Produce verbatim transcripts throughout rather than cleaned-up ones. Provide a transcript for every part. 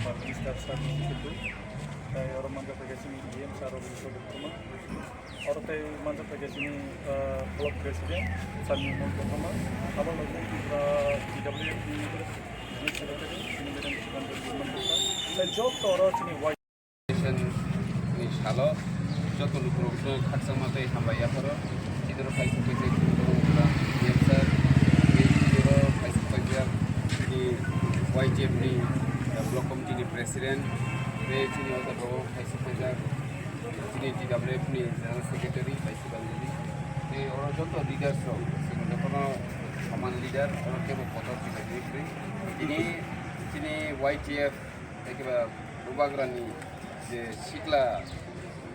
Minister sir ni kitu, tai oro manjak phaikha chini E M sir Abhishek Debbarma. Oro tai manjak phaikha chini, ah, block president sir ni Mol Debbarma. Abo logi Tripura T W F ni secretary chini Madam Sibanda Debbarma. Tai joto oro chini Y Foundation ni salo joto lukurokno khakchangma tei hambai yapharo. Chini oro kaisa kaisa khulumrok wngkha, E M sir, tei chini oro kaisa kaisa chini Y T F ni, eh, block committee ni president, tei chini oro kaisa kaisa chini T W F ni general secretary, kaisa Bangali. Tei oro joto leaders rok, chini jotono common leader, oro kebo kotor tini, tini Y T F Ekiba Bubagrani je sikla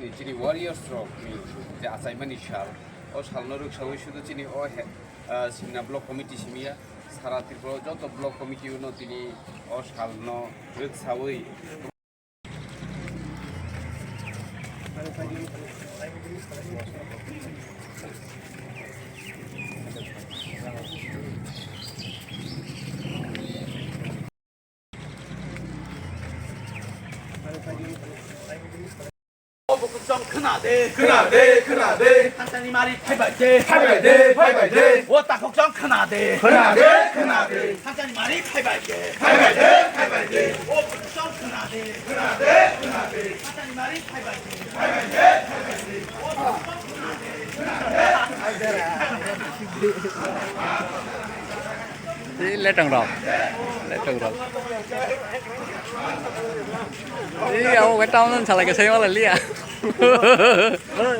ni chini warriors rok ni je achaimani sal, o salno rwksawi sudu chini o he, ah, Simna block committee simiya, sara Tripura joto block committee no tini o salno rwksawi. O bukuchong khna de. Khna de, khna de. Thangsani mari phaibai de. Phaibai de, phaibai de. O takhukchong khna de. Khna de, khna de. Thangsani mari phaibai de. Phaibai de, phaibai de. O bukuchong khna de. Khna de, khna de. Thangsani mari phaibai de. Phaibai de, phaibai de. O bukuchong khna de. Letong rok. Letong rok. Iya, oke, tahun salah ke saya malah lihat.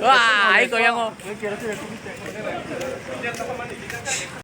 Wah, ayo yang.